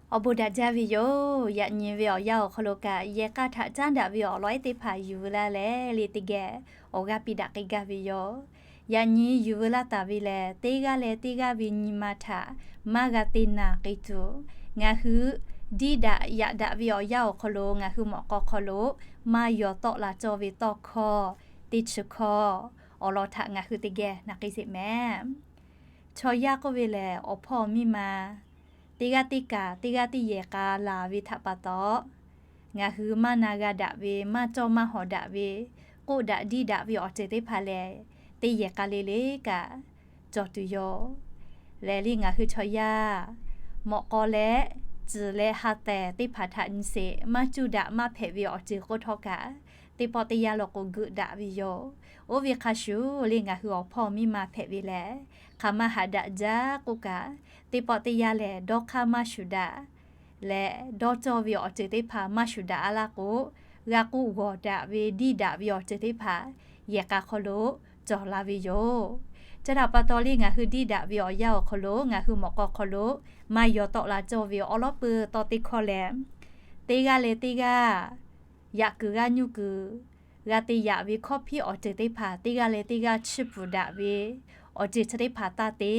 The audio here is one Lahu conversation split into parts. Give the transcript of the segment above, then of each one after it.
Awˬ bon daꞈ jaˇ ve yoˬ. Yaꞈ nyi ve awˬ yanˇ awˬ hk'aw lo kaꞈ, yehˬ k'a htaꞈ caˉ daꞈ ve awˬ lawn ehˉ teˇ hpaˍ yuˬ veu laˇ leh le, teˇ geh awˬ g'aˇ piˇ daꞈ k'ai gaˇ ve yoˬ. Yaꞈ nyi yuˬ veu laˇ taˍ ve lehˬ, teˇ g'aˇ leh teˇ g'aˇ ve nyi ma htaꞈ maˇ g'a te naˬ k'ai tuˬ, ngaˬ hui diˇ daꞈ yaꞈ daꞈ ve awˬ yanˇ awˬ hk'aw lo ngaˬ hui mawꞈ k'aw hk'aw lo maˇ yaw tawˆ la cawˇ ve tawˇ hkawˇ teˇ chi hkawˇ awˬ lawn htaꞈ ngaˬ hui teˇ geh na k'ai sheˍ mehˍ. Chaw yaˇ k'oˆ ve lehˬ, awˬ hpawˇ miˇ ma teˇ g'aˇ teˇ kaˬ teˇ g'aˇ teˇ yehˬ k'a laˬ ve htaꞈ pa taw, ngaˬ hui maˇ na g'a daꞈ ve, maˇ cawˇ maˇ hawˍ daꞈ ve, k'oˆ daꞈ diˇ daꞈ ve awˬ ceuˬ teˇ hpaˍ lehˬ, teˇ yehˬ k'a le le kaꞈ cawˬ tuˬ yoˬ. Lehˬ le ngaˬ hui chaw yaˇ mawꞈ k'aw leh, ciˬ leh ha tehˬ teˇ hpaˍ htaꞈ nyi sheˍ, maˇ cuˇ daꞈ maˇ hpehꞈ ve awˬ ceuˬ k'oˆ htawˇ kaꞈ, teˇ pawˆ teˇ yanˇ lo k'o geuꞈ daꞈ ve yoˬ. Oˇ ve hk'a shuˍ le ngaˬ hui awˬ hpawˇ miˇ ma hpehꞈ ve lehˬ, hk'aˬ ma haꞈ daꞈ jaˇ k'oˆ kaꞈ, teˇ pawˆ teˇ yanˇ lehˬ dawˇ hk'aˇ maˇ shuˍ daꞈ leh, dawˇ cawˇ ve awˬ ceuˬ teˇ hpaˍ maˇ shuˍ daꞈ a laˇ k'o, g'a k'oˆ g'awˬ daꞈ ve diˇ daꞈ ve awˬ ceuˬ teˇ hpaˍ yehˬ k'a hk'aw lo cawˬ la ve yoˬ. Chi htaꞈ pa taw le ngaˬ hui diˇ daꞈ ve awˬ yanˇ awˬ hk'aw lo ngaˬ hui mawꞈ k'aw hk'aw lo maˇ yaw tawˆ la cawˇ ve awˉ lawˉ peuˬ tawˇ teˇ hkawˇ lehˬ, teˇ g'aˇ leh teˇ g'aˇ yaꞈ kuiˬ g'aˇ nyuˇ kuiˬ g'a te yaꞈ ve hkawˇ hpiˇ awˬ ceuˬ teˇ hpaˍ teˇ g'aˇ leh teˇ g'aˇ chiˇ pfuhˍ daꞈ ve awˬ ceuˬ chi teˇ hpaˍ taˇ te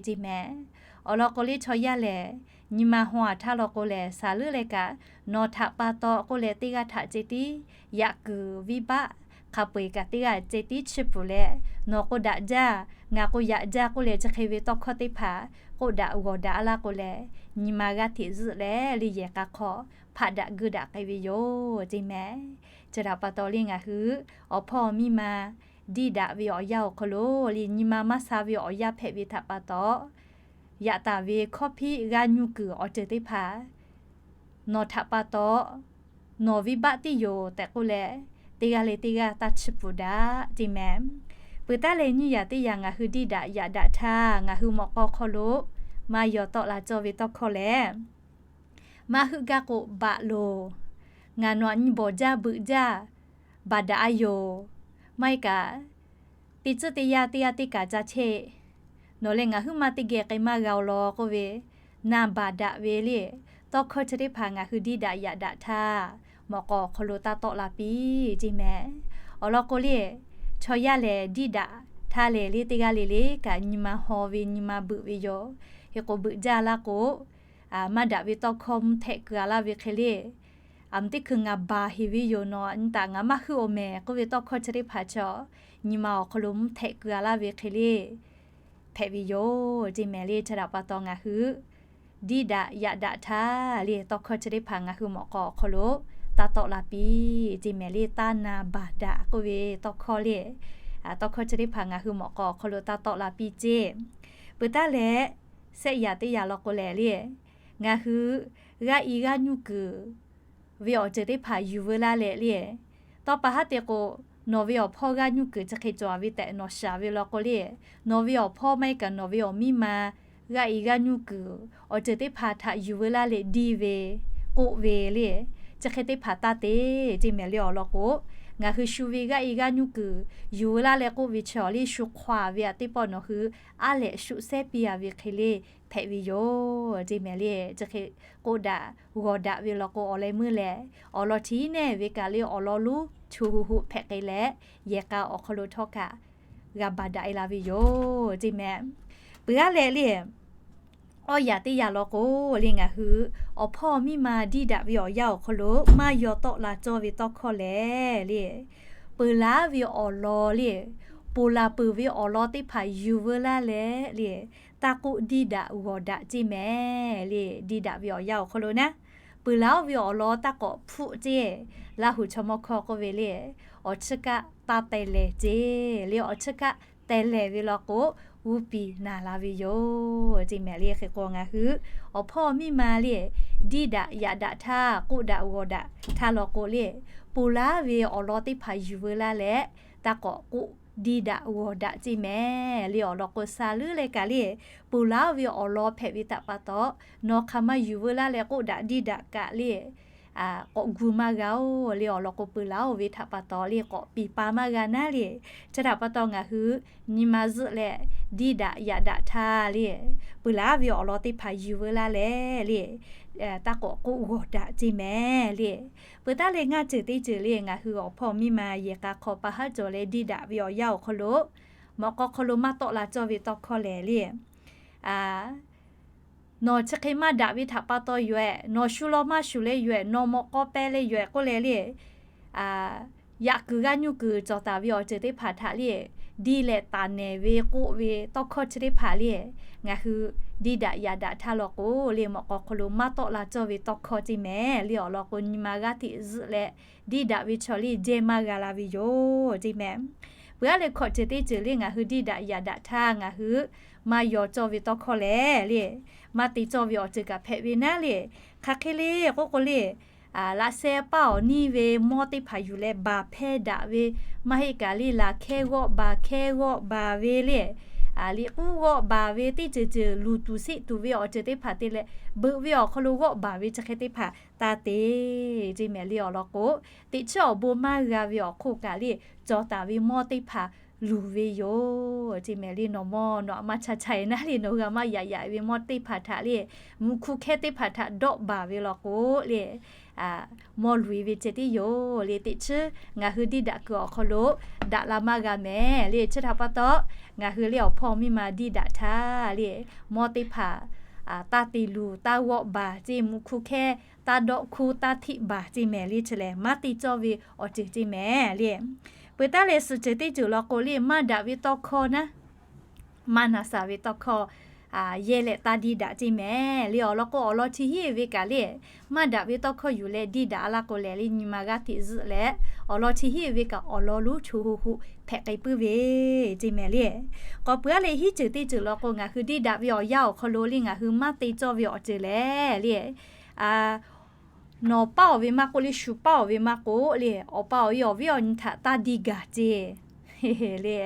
ceˇ mehˍ. Awˬ lawn k'o le chaw yaˇ lehˬ, nyi ma haw a htaˇ law k'o lehˬ, saˍ leuˉ leh kaꞈ nawˬ htaꞈ pa taw k'oˆ leh teˇ g'aˇ htaꞈ ceh tiˉ yaꞈ kuiˬ viˇ baˆ hk'a peu eˬ kaꞈ teˇ g'aˇ ceh tiˉ chiˇ pfuhˍ leh, nawˬ k'o daꞈ jaˇ, ngaˬ k'o yaꞈ jaˇ k'oˆ leh chi hk'e ve tawˇ hkawˇ teˇ hpaˍ k'oˆ daꞈ g'awˬ daꞈ a laˇ k'o lehˬ, nyi ma g'aˇ hteꞈ zuhˆ leh le yehˬ k'a hk'aw hpaˆ daꞈ geuˆ daꞈ k'ai ve yoˬ ceˇ mehˍ. Chi htaꞈ pa taw le ngaˬ hui awˬ hpawˇ miˇ ma diˇ daꞈ ve awˬ yanˇ awˬ hk'aw lo le nyi ma maˇ sha ve awˬ yanˇ hpehꞈ ve htaꞈ pa taw, yaꞈ taˍ ve hkawˇ hpiˇ g'aˇ nyuˇ kuiˬ awˬ ceuˬ teˇ hpaˍ nawˬ htaꞈ pa taw nawˬ viˇ baˆ tiˉ yoˬ tehꞈ k'oˆ leh, teˇ g'aˇ leh teˇ g'aˇ taˇ chiˇ pfuhˍ daꞈ ceˇ mehˍ. Peuˬ taˉ leh nyiˇ yaꞈ teˇ yaꞈ ngaˬ hui diˇ daꞈ yaꞈ daꞈ htaˇ ngaˬ hui mawꞈ k'aw hk'aw lo maˇ yaw tawˆ la cawˇ ve tawˇ hkawˇ lehˬ, maˇ heuˆ gaˇ k'o baꞈ loˬ, ngaˬ nawˬ aꞈ nyi bawˬ jaˇ beuꞈ jaˇ baˬ daꞈ a yoˬ. Maˇ heˆ kaꞈ, teˇ tcuhˉ teˇ yanˇ teˇ g'aˇ teˇ kaˬ ca chehˇ, nawˬ leh ngaˬ huiˉ maˇ teˇ geh k'ai maˇ g'a-oˬ law k'oˆ ve, na baˬ daꞈ ve le tawˇ hkawˇ chi teˇ hpaˍ ngaˬ hui diˇ daꞈ yaꞈ daꞈ htaˇ, mawꞈ k'aw awˬ hk'aw lo taˇ tawˆ la piˇ ceˇ mehˍ. Awˬ lawn k'o le, chaw yaˇ lehˬ diˇ daꞈ htaˇ lehˬ le teˇ g'aˇ le le kaꞈ nyi ma haw ve nyi ma beuꞈ ve yoˬ. Hk'e k'o beuꞈ jaˇ laˇ k'o, maˇ daꞈ ve tawˇ hkawˇ mvuhˇ htehꞈ keu a laˇ ve hk'e le, aˬ mvuhˇ teˇ hkui ngaˬ baˬ heˍ ve yoˬ, nawˬ aꞈ nyi taꞈ ngaˬ maˇ heuˆ-oˬ mehˍ k'oˆ ve tawˇ hkawˇ chi teˇ hpaˍ chaw nyi ma awˬ hk'aw lo mvuhˇ htehꞈ keu a laˇ ve hk'e le hpehꞈ ve yoˬ ceˇ mehˍ le. Chi htaꞈ pa taw ngaˬ hui diˇ daꞈ yaꞈ daꞈ htaˇ le tawˇ hkawˇ chi teˇ hpaˍ ngaˬ hui mawꞈ k'aw awˬ hk'aw lo taˇ tawˆ la piˇ ceˇ mehˍ le. Taˇ na baˬ daꞈ k'oˆ ve tawˇ hkawˇ le, tawˇ hkawˇ chi teˇ hpaˍ ngaˬ hui mawꞈ k'aw awˬ hk'aw lo taˇ tawˆ la piˇ ceˇ. Peuˬ taˉ leh, shehˆ yaꞈ teˇ yaꞈ law k'o lehˬ le, ngaˬ hui g'aˇ i g'aˇ nyuˇ kuiˬ ve awˬ ceuˬ teˇ hpaˍ yuˬ veu laˇ leh le, tawˇ pa haˉ te k'o, nawˬ ve awˬ hpawˇ g'aˇ nyuˇ kuiˬ chi hk'e cawˬ ve tehꞈ nawˬ shaˍ ve law k'o le, nawˬ ve awˬ hpawˇ maˇ heˆ kaꞈ nawˬ ve awˬ miˇ ma g'aˇ i g'aˇ nyuˇ kuiˬ awˬ ceuˬ teˇ hpaˍ htaꞈ yuˬ veu laˇ leh diˇ ve, k'oˆ ve le, chi hk'e teˇ hpaˍ taˇ te ceˇ mehˍ le. Awˬ lawn k'o, ngaˬ hui shu ve g'aˇ i g'aˇ nyuˇ kuiˬ yuˬ veu laˇ leh k'oˆ ve chi awˬ le shu hk'aw ve aꞈ teˇ pawˆ nawˬ hui aˉ lehꞈ shu sehˉ piˇ a ve hk'e le hpehꞈ ve yoˬ ceˇ mehˍ le. Chi hk'e k'oˆ daꞈ g'awˬ daꞈ ve law k'o awˬ leh meuˇ lehˬ, awˬ lawn chi neˇ ve kaꞈ le awˬ lawn lonˉ chu hu hu hpehꞈ k'ai leh, yehˬ k'a awˬ hk'aw lo htawˇ kaꞈ g'a baˬ daꞈ e la ve yoˬ ceˇ mehˍ. Peuˬ aˉ leh le, awˇ yaꞈ teˇ yaꞈ law k'o le, ngaˬ hui awˬ hpawˇ miˇ ma diˇ daꞈ ve awˬ yanˇ awˬ hk'aw lo maˇ yaw tawˆ la cawˇ ve tawˇ hkawˇ lehˬ le, peuˬ laˉ ve awˬ lawn le, ponˬ laˬ peuˬ ve awˬ lawn teˇ hpaˍ yuˬ veu laˇ leh le, taˇ k'oˆ diˇ daꞈ g'awˬ daꞈ ceˇ mehˍ le. Diˇ daꞈ ve awˬ yanˇ awˬ hk'aw lo naˉ, peuˬ laˉ ve awˬ lawn taˇ k'awꞈ hpfuhˆ ceˇ. Laˇ huˍ chaw mawˇ hkawˇ k'oˆ ve le, awˬ chiˇ kaˆ taˇ teh lehˍ ceˇ le. Awˬ chiˇ kaˆ teh lehˍ ve law k'o, g'uˇ piˍ naˬ la ve yoˬ ceˇ mehˍ le. Hk'e k'o ngaˬ hui awˬ hpawˇ miˇ ma le, diˇ daꞈ yaꞈ daꞈ htaˇ, k'oˆ daꞈ g'awˬ daꞈ htaˇ law k'o le, ponˬ laˉ ve awˬ lawn teˇ hpaˍ yuˬ veu laˇ leh, taˇ k'awꞈ k'oˆ diˇ daꞈ g'awˬ daꞈ ceˇ mehˍ le. Awˬ lawn k'o, sha leuˉ leh kaꞈ le, ponˬ laˉ ve awˬ lawn hpehꞈ ve htaꞈ pa taw, nawˬ hk'aˬ ma yuˬ veu laˇ leh k'oˆ daꞈ diˇ daꞈ kaꞈ le, k'awꞈ gu maˇ g'a-oˬ le. Awˬ lawn k'o, peuˬ laˬ-oˬ ve htaꞈ pa taw le, k'awꞈ piˍ pa maˇ g'a naˉ le. Chi htaꞈ pa taw ngaˬ hui nyi ma zuhˆ leh diˇ daꞈ yaꞈ daꞈ htaˇ le, peuˬ laˬ ve awˬ lawn teˇ hpaˍ yuˬ veu laˇ leh le, taˇ k'awꞈ k'oˆ g'awˬ daꞈ ceˇ mehˍ le. Peuˬ taˉ leh ngaˇ ceuˬ teˇ ceuˬ le, ngaˬ hui awˬ hpawˇ miˇ ma yehˬ k'a hk'aw pa haˉ cawˬ leh diˇ daꞈ ve awˬ yanˇ awˬ hk'aw lo, mawꞈ k'aw hk'aw lo maˇ tawˆ la cawˇ ve tawˇ hkawˇ lehˬ le, nawˬ chi hk'e maˇ daꞈ ve htaꞈ pa taw yoˬ ehˍ, nawˬ shu law maˇ shuˍ leh yoˬ ehˍ, nawˬ mawꞈ k'aw peh leh yoˬ ehˍ k'oˆ leh le, yaꞈ kuiˬ g'aˇ nyuˇ kuiˬ cawˬ taˍ ve awˬ ceuˬ teˇ hpaˍ htaꞈ le, diˇ leh taˍ nehˬ ve k'oˆ ve tawˇ hkawˇ chi teˇ hpaˍ le, ngaˬ hui diˇ daꞈ yaꞈ daꞈ htaˇ law k'o le, mawꞈ k'aw hk'aw lo maˇ tawˆ la cawˇ ve tawˇ hkawˇ ceˇ mehˍ le. Awˬ lawn k'o, nyi ma g'aˇ hteꞈ zuhˆ leh diˇ daꞈ ve chaw le jehˇ maˇ g'a la ve yoˬ ceˇ mehˍ. Peuˬ aˉ leh hkawꞈ ceuˬ teˇ ceuˬ le, ngaˬ hui diˇ daꞈ yaꞈ daꞈ htaˇ ngaˬ hui maˇ yaw cawˇ ve tawˇ hkawˇ lehˬ le, maˇ te cawˇ ve awˬ ceuˬ kaꞈ hpehꞈ ve naˉ le. Hk'aˬ hk'e le k'oˆ k'o le, laꞈ sheh paˇ awˬ niˇ ve mawˇ teˇ hpaˍ yuˬ leh baˬ hpehˇ daꞈ ve, maˇ heˆ kaꞈ le laˬ hkehˇ g'awˆ baˬ hkehˇ g'awˆ baˬ ve le, liꞈ k'uˉ g'awˆ baˬ ve teˇ ceuˬ ceuˬ luˬ tuˬ seˆ tuˬ ve awˬ ceuˬ teˇ hpaˍ te leh, beuꞈ ve awˬ hk'aw lo g'awˆ baˬ ve chi hk'e teˇ hpaˍ taˇ te ceˇ mehˍ le. Awˬ lawn k'o, teꞈ chiˉ awˬ bon maˇ g'a ve awˬ hk'oˆ kaꞈ le, cawˬ taˍ ve mawˇ teˇ hpaˍ luˬ ve yoˬ ceˇ mehˍ le. Nawˬ mawˇ nawˬ aꞈ maˇ cha cha e naˉ le, nawˬ hui aꞈ maˇ yaꞈ yaꞈ ve mawˇ teˇ hpaˍ htaꞈ le, mvuhˇ hkuˇ hkehˇ teˇ hpaˍ htaꞈ dawˆ baˬ ve law k'o le, mawˇ luˬ e ve ceh tiˉ yoˬ le. Teꞈ chiˉ ngaˬ hui diˇ daꞈ kuiˬ awˬ hk'aw lo daꞈ la maˇ g'a mehˍ le. Chi htaꞈ pa taw, ngaˬ hui le awˬ hpawˇ miˇ ma diˇ daꞈ htaˇ le, mawˇ teˇ hpaˍ taˇ te luˬ taˇ g'awˆ baˬ ceˇ, mvuhˇ hkuˇ hkehˇ taˇ dawˆ hkuˇ taˇ hteˆ baˬ ceˇ mehˍ le. Chi lehˬ maˇ te cawˇ ve awˬ ceuˬ ceˇ mehˍ le. Peuˬ taˉ leh suhˍ ceuˬ teˇ ceuˬ law k'o le, maˇ daꞈ ve tawˇ hkawˇ naˉ, maˇ na shaˍ ve tawˇ hkawˇ yehˇ leh taˇ diˇ daꞈ ceˇ mehˍ le. Awˬ lawn k'o, awˬ lawn chi hiˉ ve kaꞈ le, maˇ daꞈ ve tawˇ hkawˇ yuˬ leh diˇ daꞈ laˇ k'o lehˬ le, nyi ma g'aˇ hteꞈ zuhˆ leh, awˬ lawn chi hiˉ ve kaꞈ awˬ lawn lonˉ cho ho ho hpehꞈ k'ai puiˉ ve ceˇ mehˍ le. K'awꞈ peuˬ aˉ leh hiˉ ceuˬ teˇ ceuˬ law k'o, ngaˬ hui diˇ daꞈ ve awˬ yanˇ awˬ hk'aw lo le ngaˬ hui maˇ te cawˇ ve awˬ ceuˬ lehˬ le, nawˬ paˇ awˬ ve maˇ k'oˆ le, shu paˇ awˬ ve maˇ k'oˆ le, awˬ pa awˬ e awˬ viˉ awˬ nyi htaꞈ taˇ diˇ gaˬ ceˇ le.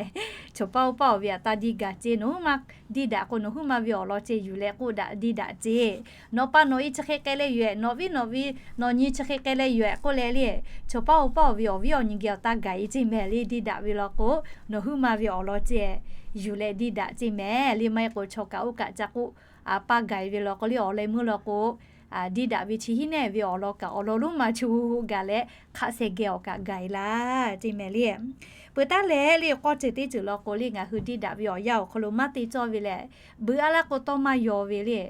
Chaw paˇ oˇ paˇ awˬ ve htaꞈ taˇ diˇ gaˬ ceˇ. Nawˬ huiˉ ma diˇ daꞈ k'o, nawˬ huiˉ ma ve awˬ lawn ceˇ yuˬ leh k'oˆ daꞈ diˇ daꞈ ceˇ. Nawˬ pa nawˬ e chi hk'e k'ai leh yoˬ ehˍ, nawˬ viˉ nawˬ ve, nawˬ nyi chi hk'e k'ai leh yoˬ ehˍ k'oˆ leh le, chaw paˇ oˇ paˇ awˬ ve awˬ viˉ awˬ nyi geh awˬ taˇ gaˬ e ceˇ mehˍ le. Diˇ daꞈ ve law k'o, nawˬ huiˉ ma ve awˬ lawn ceˇ yuˬ leh diˇ daꞈ ceˇ mehˍ le. Maˇ heˆ k'o, chaw kaꞈ oˇ kaꞈ ca k'oˆ paˇ gaˬ e ve law k'o le, awˬ leh meuˇ law k'o, diˇ daꞈ ve chi hiˉ nehˆ ve awˬ lawn kaꞈ awˬ lawn lonˉ ma cho ho ho gaˬ leh, hk'aˆ sheh geh awˬ kaꞈ gaˬ e laˇ ceˇ mehˍ le. Peuˬ taˉ leh le k'awˇ ceuˬ teˇ ceuˬ law k'o le, ngaˬ hui diˇ daꞈ ve awˬ yanˇ awˬ hk'aw lo maˇ te cawˇ ve lehˬ, beuꞈ a laˇ k'o tawˇ maˇ yaw ve le.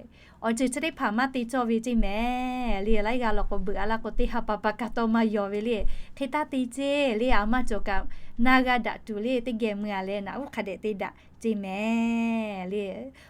Awˬ ceuˬ chi teˇ hpaˍ maˇ te cawˇ ve ceˇ mehˍ le. Laiˉ g'aˇ law k'o, beuꞈ a laˇ k'o teˇ ha pa pa kaꞈ tawˇ maˇ yaw ve le. Hk'e taˇ te ceˇ le. A maˇ cawˬ kaꞈ na g'a daꞈ tuˬ le, teˇ geh mui a leh naꞈ uˉ hk'a dehꞈ te daꞈ ceˇ mehˍ le.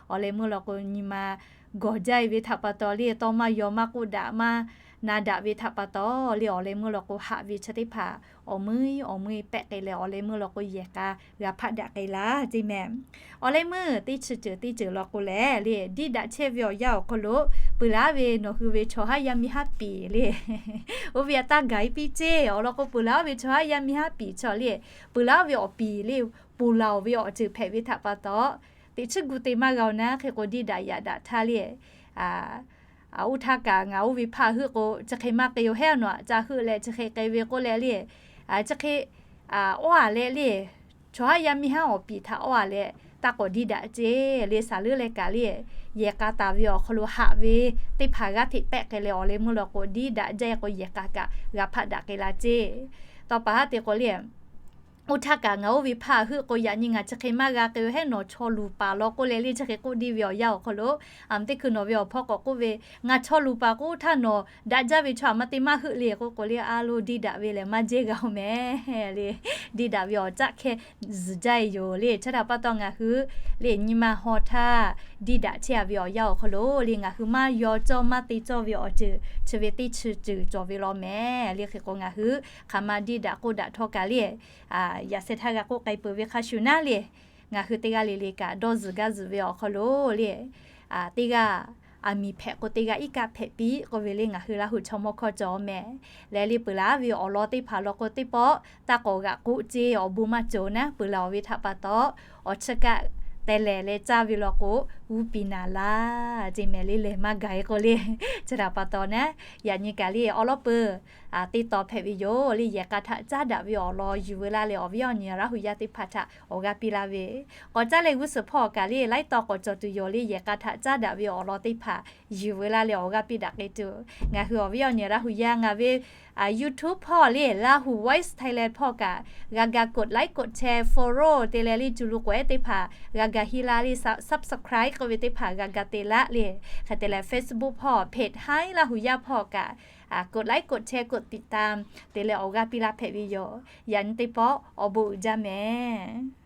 Awˬ leh meuˇ law k'o, nyi ma gawˬ jaˇ e ve htaꞈ pa taw le, tawˇ maˇ yaw maˇ k'oˆ daꞈ maˇ na daꞈ ve htaꞈ pa taw le, awˬ leh meuˇ law k'o, haꞈ ve chi teˇ hpaˍ awˬ meuˇ awˬ meuˇ pehˆ k'ai leh, awˬ leh meuˇ law k'o, yehˬ k'a g'a hpaˆ daꞈ k'ai laˇ ceˇ mehˍ. Awˬ leh meuˇ teˇ chi ceuˬ teˇ ceuˬ law k'o lehˬ le, diˇ daꞈ chehˇ ve awˬ yanˇ awˬ hk'aw lo, peuˬ laˬ ve nawˬ hui ve chaw haˉ yaˇ miˇ haˉ piˍ le, oˇ ve htaꞈ taˇ gaˬ e piˇ ceˇ. Awˬ lawn k'o, peuˬ laˬ ve chaw haˉ yaˇ miˇ haˉ piˍ chaw le, peuˬ laˬ ve awˬ piˍ le, ponˬ laˬ ve awˬ ceuˬ hpehꞈ ve htaꞈ pa taw, teꞈ chiˉ gu te maˇ g'a-oˬ naˉ, hk'e k'o diˇ daꞈ yaꞈ daꞈ htaˇ le, oˇ htaˇ kaꞈ ngaˬ oˇ ve hpaˇ heuˆ k'o, chi hk'e maˇ k'ai-o hehˉ nawˬ aꞈ ca heuˆ leh chi hk'e k'ai ve k'oˆ leh le, chi hk'e awˉ a leh le, chaw haˉ yaˇ miˇ haˉ awˬ piˍ htaꞈ awˉ a leh taˇ k'awꞈ diˇ daꞈ ceˇ le. Saˍ leuˉ leh kaꞈ le, yehˬ k'a taˍ ve awˬ hk'aw lo haꞈ ve teˇ hpaˍ g'aˇ hteꞈ pehˆ k'ai leh, awˬ leh meuˇ law k'o, diˇ daꞈ jaˇ e k'o, yehˬ k'a kaꞈ g'a hpaˆ daꞈ k'ai la ceˇ. Tawˇ paˍ haˉ te k'o le, oˇ htaˇ kaꞈ ngaˬ oˇ ve hpaˇ heuˆ k'o, yaꞈ nyi ngaˬ chi hk'e maˇ g'a k'ai-o hehˉ nawˬ chaw luˬ paˍ law k'oˆ leh le, chi hk'e k'oˆ diˇ ve awˬ yanˇ awˬ hk'aw lo, aˬ teˇ hkui nawˬ ve awˬ hpawˇ k'awꞈ k'oˆ ve, ngaˬ chaw luˬ paˍ k'o oˇ htaˇ nawˬ daꞈ jaˇ ve chaw aꞈ maˇ te maˇ heuˆ le k'oˆ k'o le, a lo diˇ daꞈ ve lehˬ maˇ jehˇ g'a-oˬ mehˍ le. Diˇ daꞈ ve awˬ caˆ hkehˇ zuhˬ jaˇ e yoˬ le. Chi htaꞈ pa taw ngaˬ hui le nyi ma haw htaˇ diˇ daꞈ chehˇ a ve awˬ yanˇ awˬ hk'aw lo le, ngaˬ hui maˇ yaw cawˇ maˇ te cawˇ ve awˬ ceuˬ chi ve teˇ chi ceuˬ cawˬ ve law mehˍ le. Hk'e k'o ngaˬ hui hk'aˬ ma diˇ daꞈ k'oˆ daꞈ htawˇ kaꞈ le, yaꞈ sheh htaˇ g'a k'oˆ k'ai peuˬ ve hk'a shuˍ naˉ le, ngaˬ hui teˇ g'aˇ le le kaꞈ dawˇ zuhˬ gaˇ zuhˬ ve awˬ hk'aw lo le, teˇ g'aˇ aˬ miˍ hpehꞈ k'o teˇ g'aˇ iˉ kaˆ hpehꞈ piˇ k'oˆ ve le, ngaˬ hui Laˇ huˍ chaw mawˇ hkawˇ cawˬ mehˍ. Leh le peuˬ laˬ ve awˬ lawn teˇ hpaˍ law k'o, teˇ pawˆ taˇ k'awꞈ g'aꞈ k'oˆ ceˇ, awˬ bon maˇ cawˬ naˉ, peuˬ laˬ ve htaꞈ pa taw, awˬ chi kaˆ teh lehˍ leh caˇ ve law k'o, uˉ piˇ naˍ laˇ ce mehˍ le lehˬ maˇ gaˬ e k'o le. Chi htaꞈ pa taw naˉ, yaꞈ nyi kaꞈ le awˉ lawˉ peuˬ teˇ taw hpehꞈ ve yoˬ le. Yehˬ k'a htaꞈ caˉ daꞈ ve awˬ lawn yuˬ veu laˇ leh awˬ viˉ awˬ nyi Laˇ hu yaˇ teˇ hpaˍ htaꞈ awˬ g'aˇ piˇ laˇ ve, k'awꞈ caˉ leh g'uˇ suhˍ hpawˇ kaꞈ le laiˉ taw k'awꞈ cawˬ tuˬ yoˬ le. Yehˬ k'a htaꞈ caˉ daꞈ ve awˬ lawn teˇ hpaˍ yuˬ veu laˇ leh awˬ g'aˇ piˇ daꞈ k'ai tuˬ, ngaˬ hui awˬ viˉ awˬ nyi Laˇ hu yaˇ ngaˬ ve YouTube hpawˇ le Lahu Voice Thailand hpawˇ kaꞈ g'a ga กดไลค์ กดแชร์ follow te leh le cu lu k'awehˉ teˇ hpaˍ g'a ga hiˇ laˇ le subscribe k'oˆ ve teˇ hpaˍ g'a ga te laˇ le. Hk'e te leh Facebook hpawˇ เพจ Hai Laˇ hu yaˇ hpawˇ kaꞈ กดไลค์ กดแชร์ กดติดตาม te leh awˬ g'aˇ piˇ laˇ hpehꞈ ve yoˬ. Yaꞈ nyi teˇ pawˆ awˬ bon uiˍ jaˇ mehˍ.